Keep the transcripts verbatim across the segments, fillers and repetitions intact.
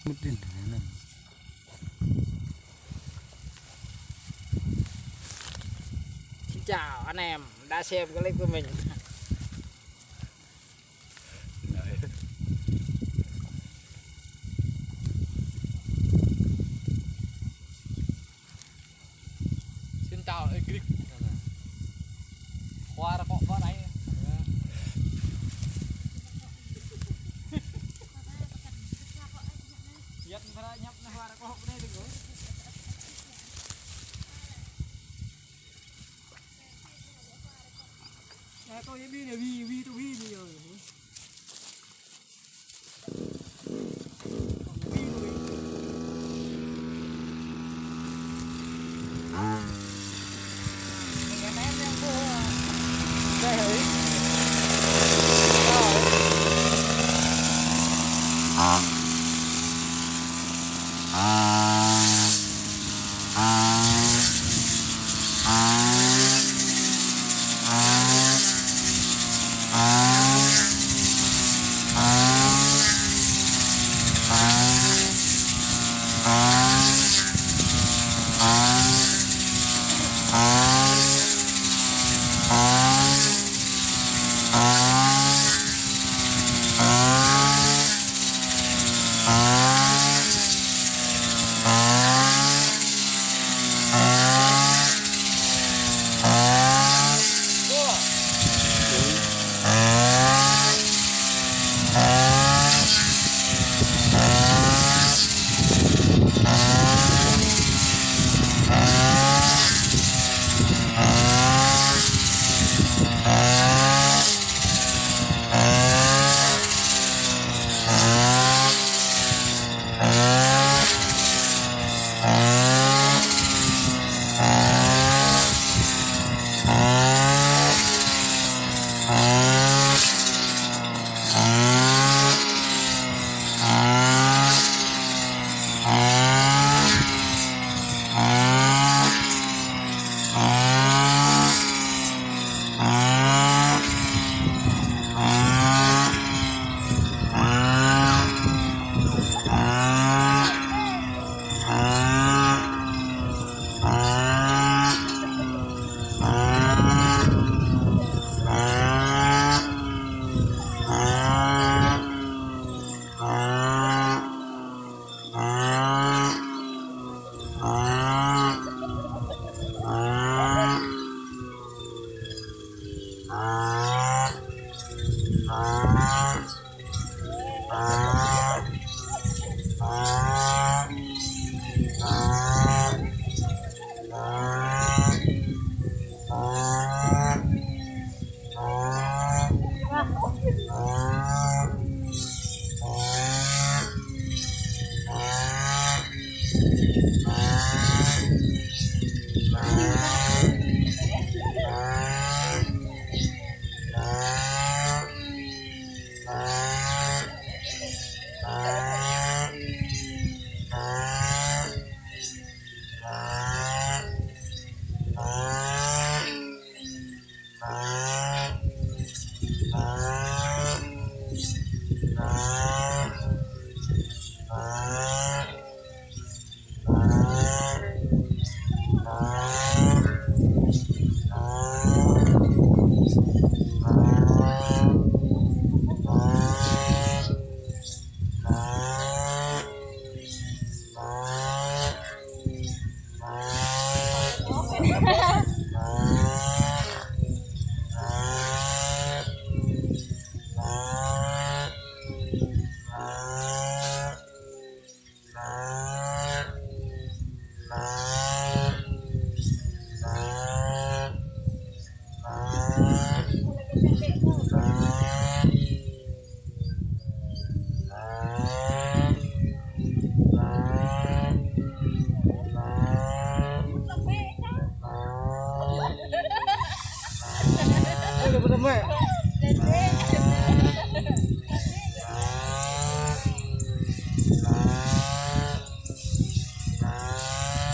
Xin chào anh em đã xem clip của mình. Xin chào, ê, Greek. Khóa rơkŏ bơ đáy. Yết phara ñăp nă khóa rơkŏ bơ đáy đơ̆ng. Ê, tôi biết nè, vì, vì tôi biết nè.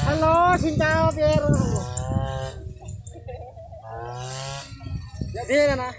Hello, xin chào Pierre. Dạy đi nè.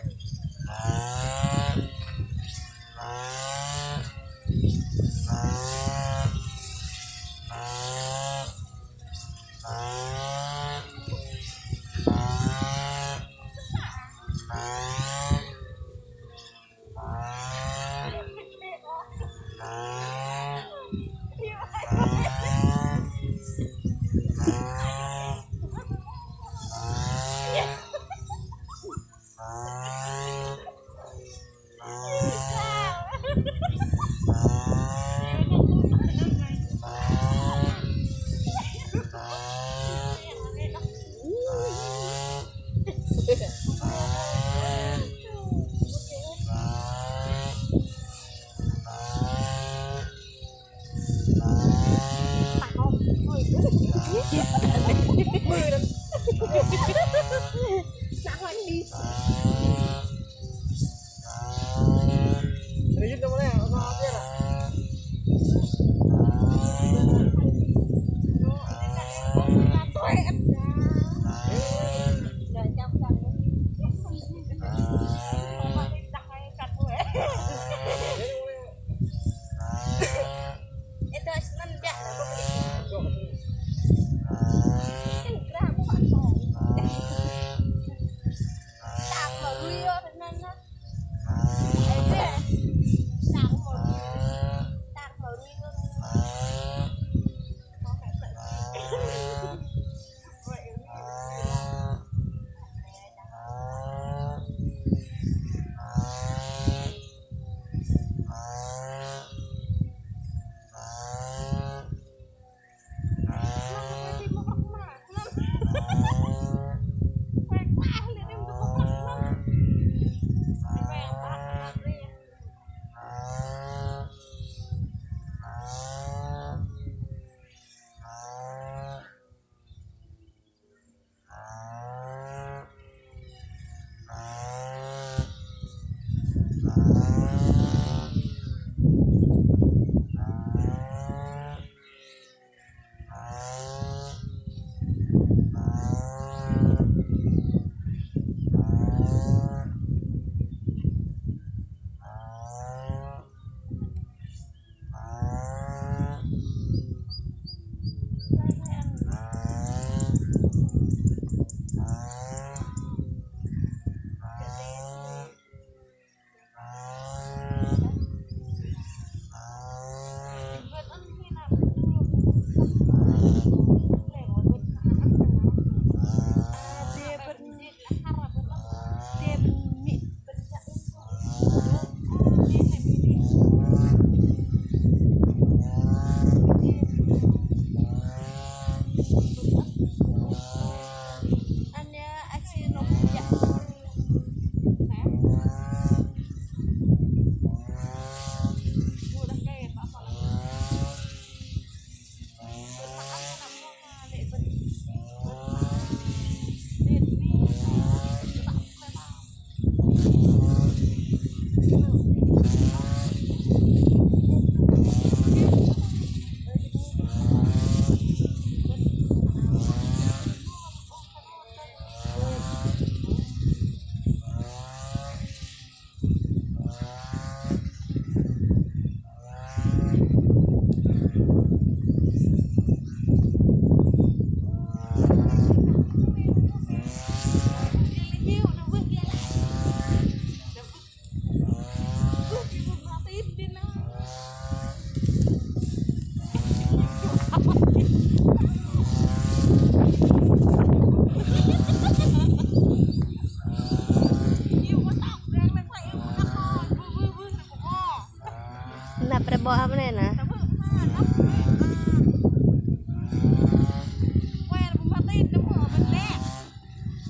Ƀô̆ hă anai ană?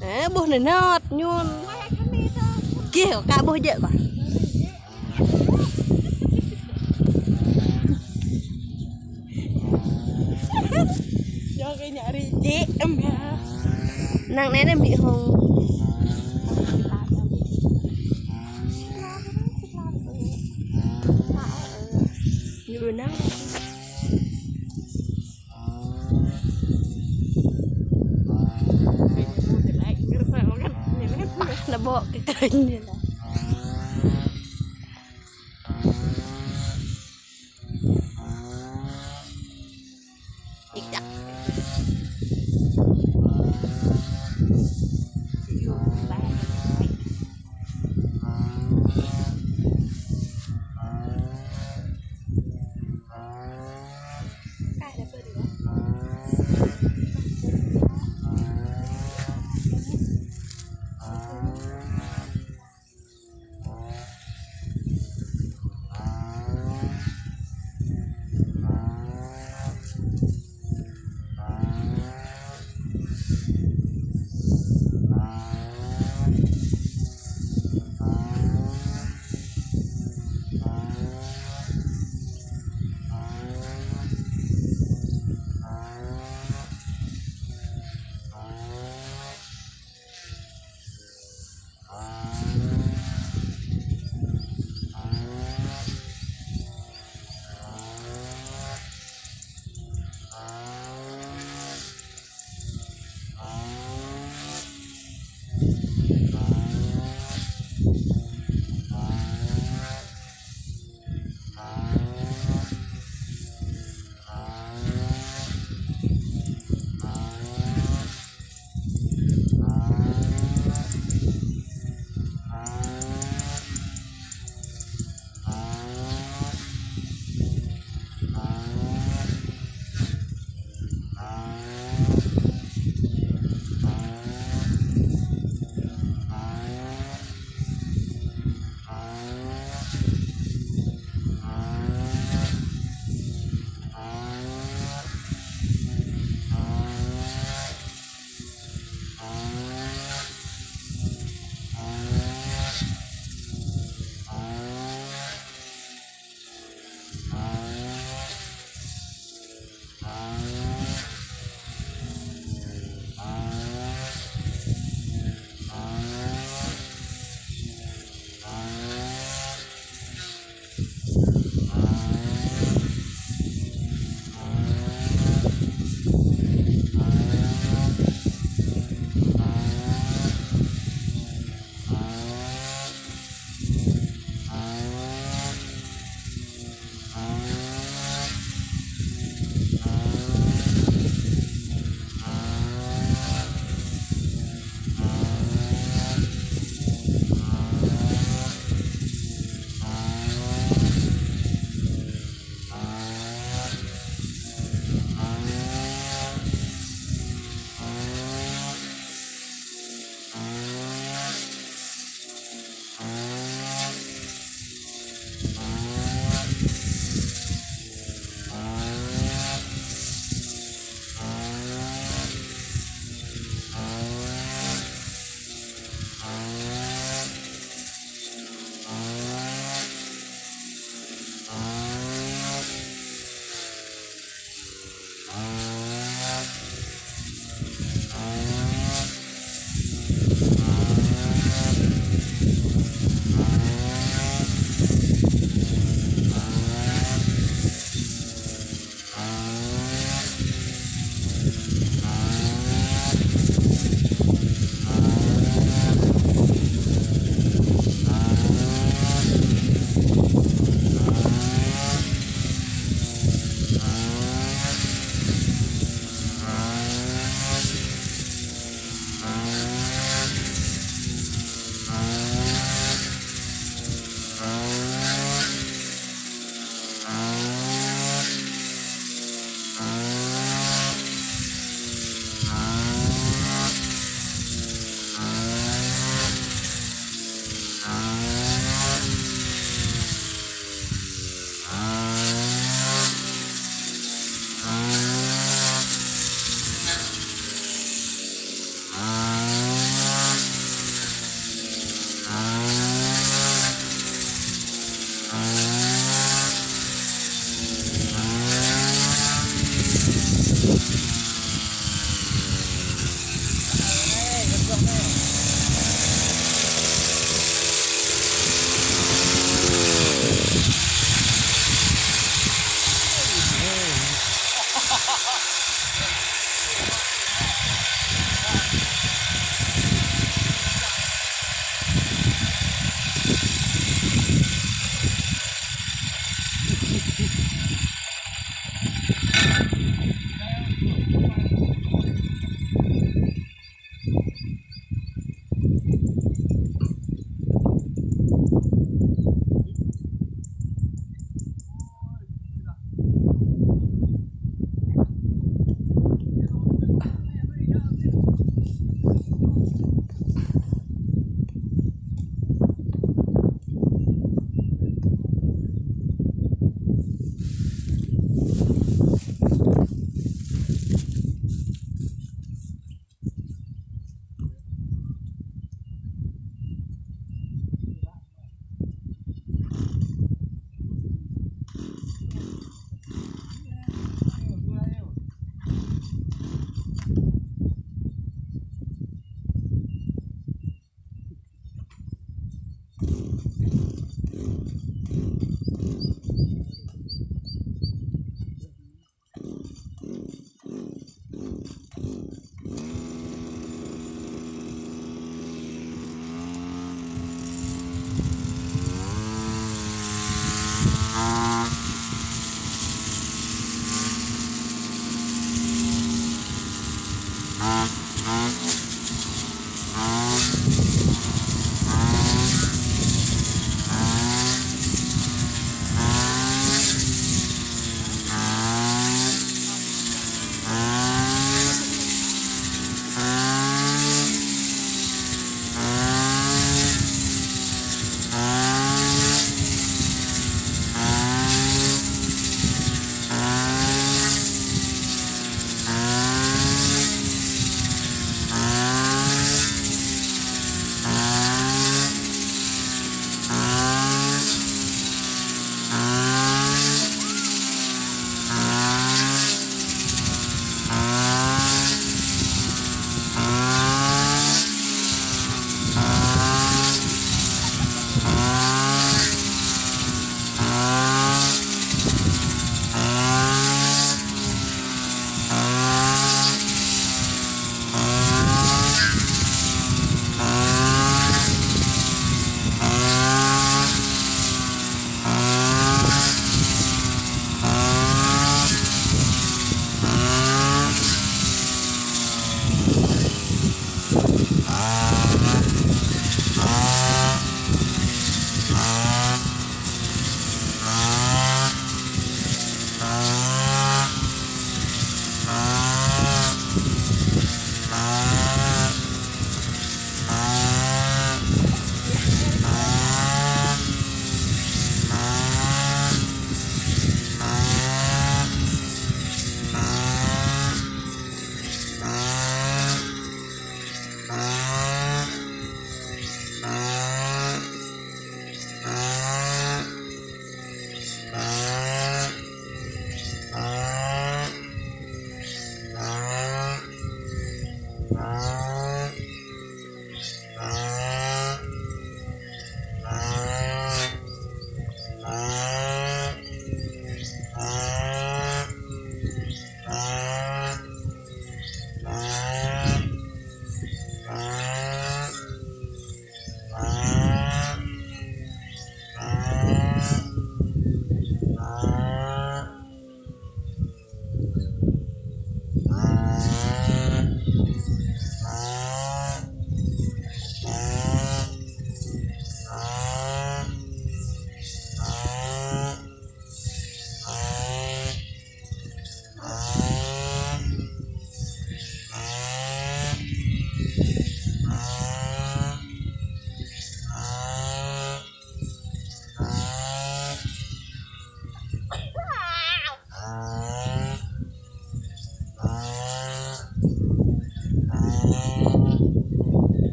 Ơ, ƀuh anai nŏt ñun. Kih, kâo ƀuh jĕ kâo. Yua kơ ñu ri jĕ em yơh. Năng anai anai mĭ hông. Ñu năng. Ană ƀô̆ kơ kơnh anai lah. Ih, dah.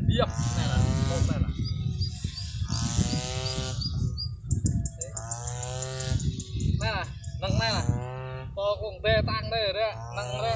Điệp, anai lah, tŏk anai lah. Anai lah, nâng anai lah. Tŏk kông đe tang đe, đe, nâng đe.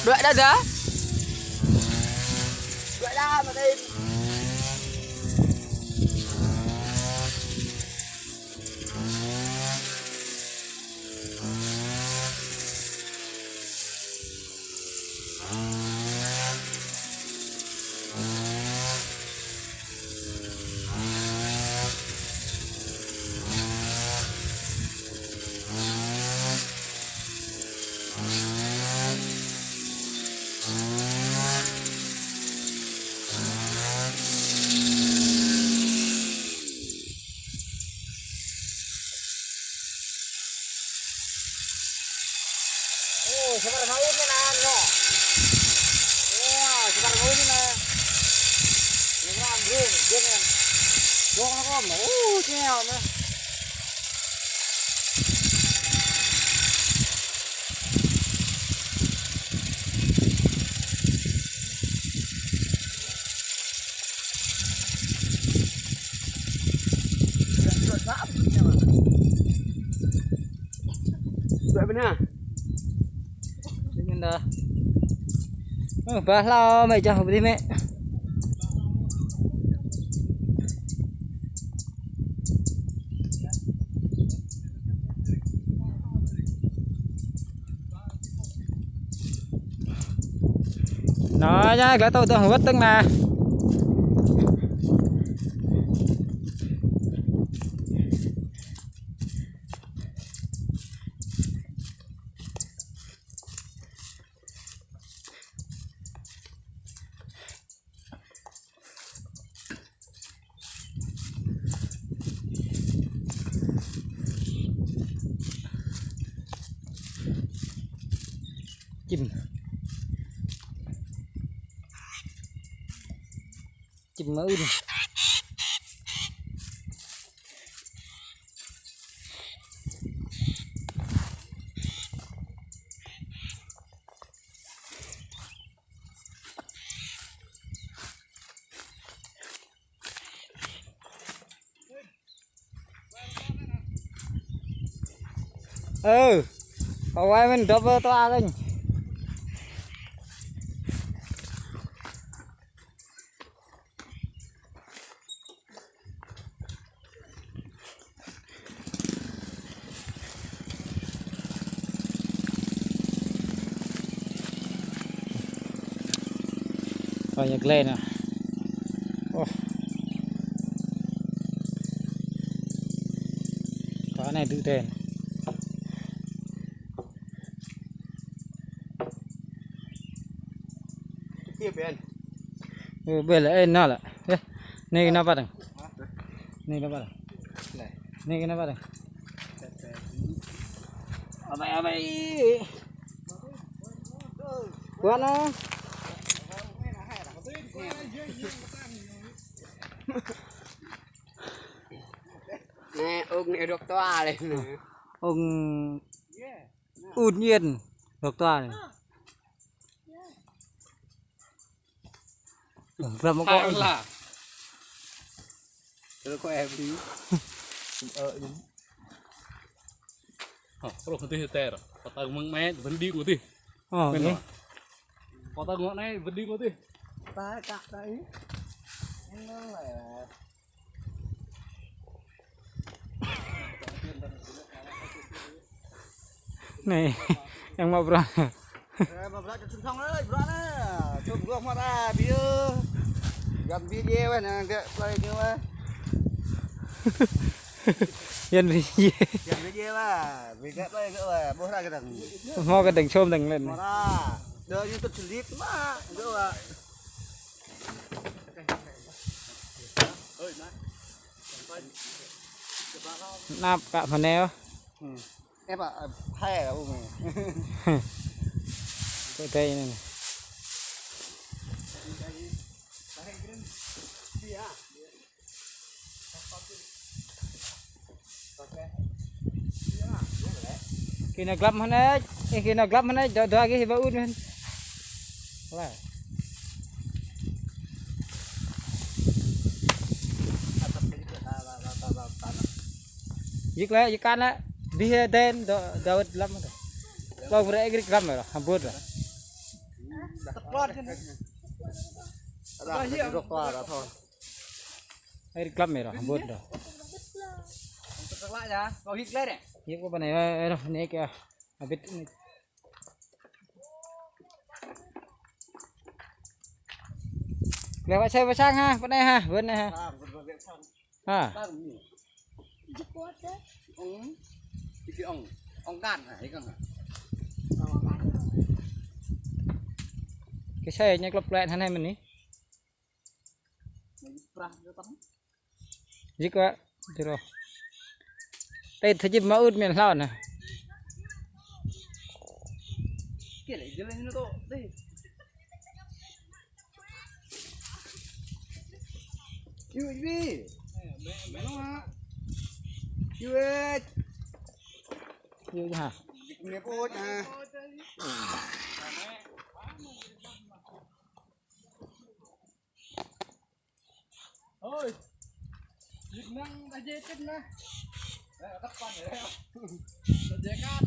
Dua dah, dah. Dua dah, Martin. Ơ, sabar ngaun anai, ñu. Ơ, sabar ngaun anai. Ñu ngang brun, jing anai. Dong anai kơm. Ơ, čeo anai. Dua bên ha. Dingin dah. Ơ, bah hlâo mĕ, čah bơdi mĕ. Nă, ya, glaĭ tŏ tŏ wơ̆t tơ̆ng nă. Čim. Čim mơ̆n. Ơ, kâo wai mơ̆n dŏp tơlơi anŭn. Ơ, ñu glĕ nă. Ơ. Kâo anai dŭ ten. Ơ, bel, ơ, nă lă. Ơ, anai kơnă pă tơ̆ng? Anai kơnă pă tơ̆ng? Anai kơnă pă tơ̆ng? Amai, amai. Kuat nă. Anai, ung anai dŏ tơlơi anai. Ung ŭn yên dŏ tơlơi anai. Glăm mă kâo. Hai lah. Tơ kâo ĕp đi. Ơ, đi. Hă, pơrô kơ tih tơr. Pơtăng mơ̆ng mĕ, wơ̆t đi kơ tih. Ơ, mĕ anai. Pơtăng mơ̆ng anai, wơ̆t đi kơ tih. Ta kă ta ih. Anai, yang mă bruă. Ơ, mă bruă čơ̆ sung song anai, bruă anai. Čơ̆ bruă mă ra, biă. Găn biă djai weh, anai, gă plơi ñu weh. Găn biă djai. Găn biă djai weh, biă gă plơi gơ̆ weh, ƀuh ra kơdơ̆ng. Hmâo kơdơ̆ng čôm dơ̆ng lĕ. Hmâo ra. Dơ ñu tŭt čơlit mă, gơ̆ weh. Năp kă mơneo. Ơ, pă, hai lah, ung. Kơ dai anai. Kơ nă glăm hơnĕč, ơ, kơ nă glăm hơnĕč, dŏ dŏ gih ba ŭn mơ̆n. Lah. Yik lĕ, yik kăn lĕ. Bih den dŏ dŏ wơ̆t glăm. Lŏng brơi gih glăm lĕ, hơbut lĕ. Air klăm mê rah, bôt rah. Hiăp kơ pơ anai, ơ, ơ, rah, anai kơ. Abit anai. Lĕ wă sai wă sang ha, pơ anai ha, bơ̆n anai ha. Ha. Ong, ong kan ha, ih kan ha. Kơ sai ñu klŏp klĕ hơnai mơ̆n anai. Jik wă, jiro. Tơl thâo jim mă ŭt mơ̆n hlâo anai. Kơ lĕ jơlan ñu tŏ, dih. Yu, yu. Yu, yu ha. Yu, yu ha. Ôi, Việt Nam đã dễ chết nè. Đây là các con này đấy. Là dễ can.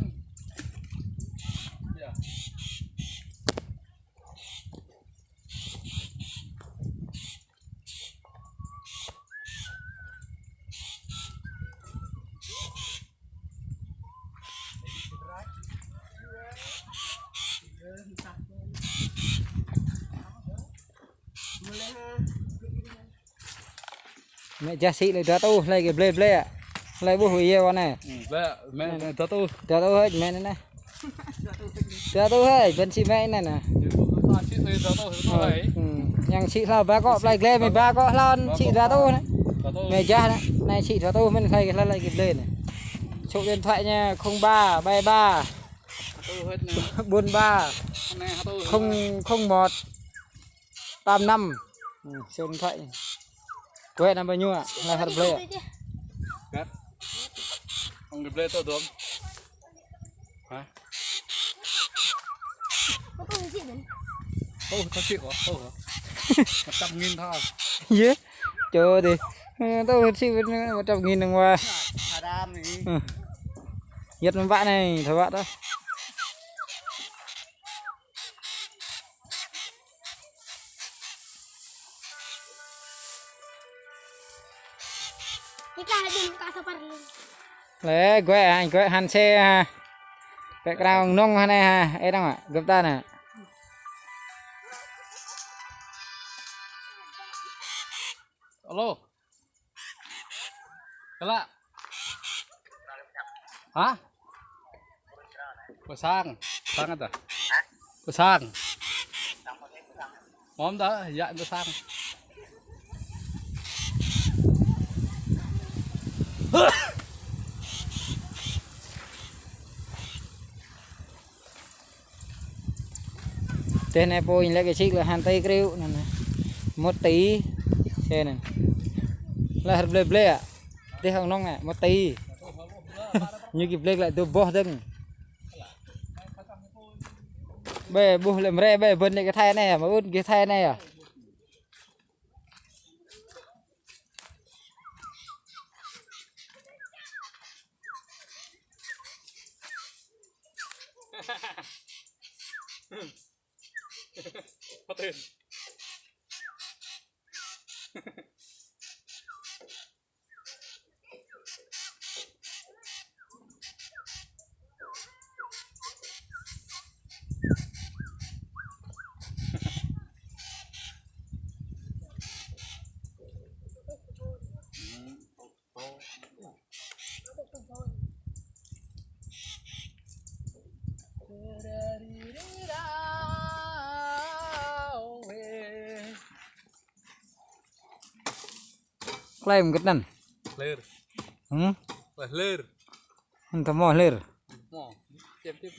Dạ. Mĕ jah sĭ lĕ dua rơtuh, hlơi kơ blơi blơi. Hlơi ƀuh wơ̆t yơh wă anai. Mĕ, mĕ, mĕ dua rơtuh. Dua rơtuh hơi, mĕ anai anai. Dua rơtuh hơi, bơ̆n sĭ mĕ anai anai. Yang sĭ hlâo ba akŏ, plơi glĕ mĕ ba akŏ hlâo sĭ dua rơtuh anai. Mĕ jah anai, anai sĭ dua rơtuh mơ̆n hlơi kơ hlơi kơ blơi anai. Số điện thoại ñu không ba bảy ba bốn ba không không một tám năm. Số điện thoại. Quê năm bao nhiêu ạ? Là hạt blê ạ? Hả? Ông blê tôi đúng. Hả? Ô, thật sự hả? Ô, hả? Một trăm nghìn thôi. Dễ. Trời đi. Tôi thật sự một trăm nghìn đồng qua. Giật bạn này, thôi bạn đó. Lĕ, guai, guai hăn xe ha. Pĕk krao nông hăn ha. Ê, đang ạ, gơ̆p ta nè. Alo. Kơ lă. Hả? Pơ sang. Sang ata. Pơ sang. Mom ta, ya pơ sang. Tơl anai pô ñu lĕ kơ sĭ lĕ hăn tơi kriu anŭn anai. Một tỷ. Xe anŭn. Lĕ hơr blơi blơi ạ. Tơl hăng nông anai, một tỷ. Ñu kơ blơi lĕ dua boh dơ̆ng. Bê ƀuh lĕ mre bê bơ̆n anai kơ Thái anai, mă ŭn kơ Thái anai à. Klai mơ̆ng gơ̆t anŭn. Hlơr. Hm? Klai hlơr. Anŭn tơmo hlơr. Tơmo. Tip, tip.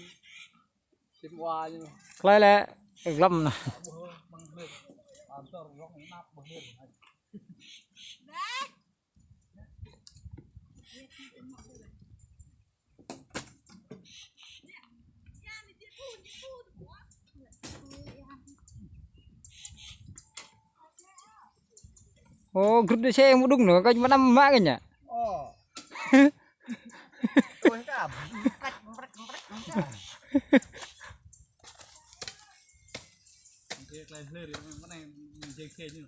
Tip wa ñu. Klai lĕ glăm anŭn. Antor rong nap bơhơr. Ô, group đi xe mŭt đung nơ, kơ mă năm mă kơ ñu. Ô. Ôi, ka, mprek, mprek, mprek, mprek. Lĕ, lĕ, mơ̆ng anai, jeng khe ñu.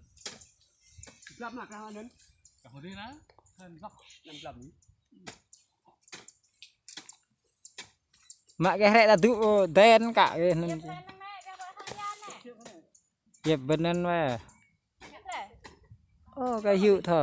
Blăm na, kah anŭn. Kah hơdih na, hơn blăm. Năm blăm. Mă kơ hrĕ ta dŭ, ơ, đen kă kơ anŭn. Yep, bơnăn wa. Ô, kơ hyu thơ.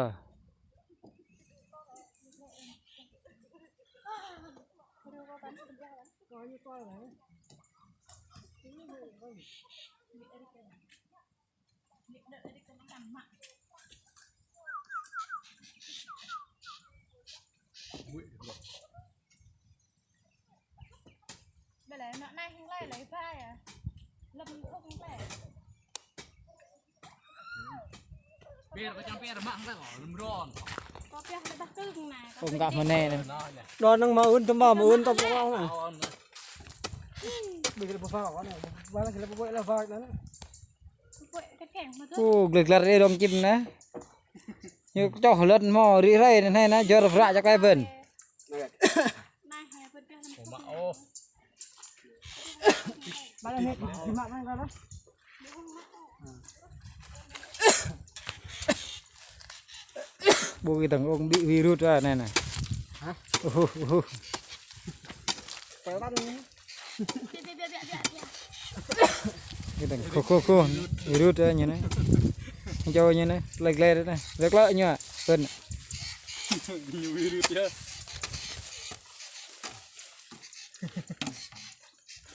Bơ lĕ, nŏ anai hăng lĕ, lĕ ba yơh. Lơ̆m thŭk hăng lĕ. Ƀiă kơ čang ƀiă mă hăng lĕ kơ, lơ̆m ron. Kơ ƀiă kơ ƀah kưng anai. Ôm kơ mơnê anai. Đo năng mă ŭn tơm mă, mă ŭn tơm mă. Ƀiă kơ lĕ ƀơ̆ phao anai. Ƀiă kơ lĕ ƀơ̆ lĕ phao anai. Ơ, gleh glar ê rong čim anai. Ñu čoh lŏn hmâo rĭ hrơi anai anai, jor vră čak ai bơ̆n. Ƀu kơ tơ̆ng ŏng ƀĭ virus anai anai. Hă? Ôh, ôh. Kơ tơ̆ng khô khô khô. Virus anai ñu anai. Čô ñu anai, gleh glar anai. Gleh glar ñu. Bơ̆n. Ñu virus yơh.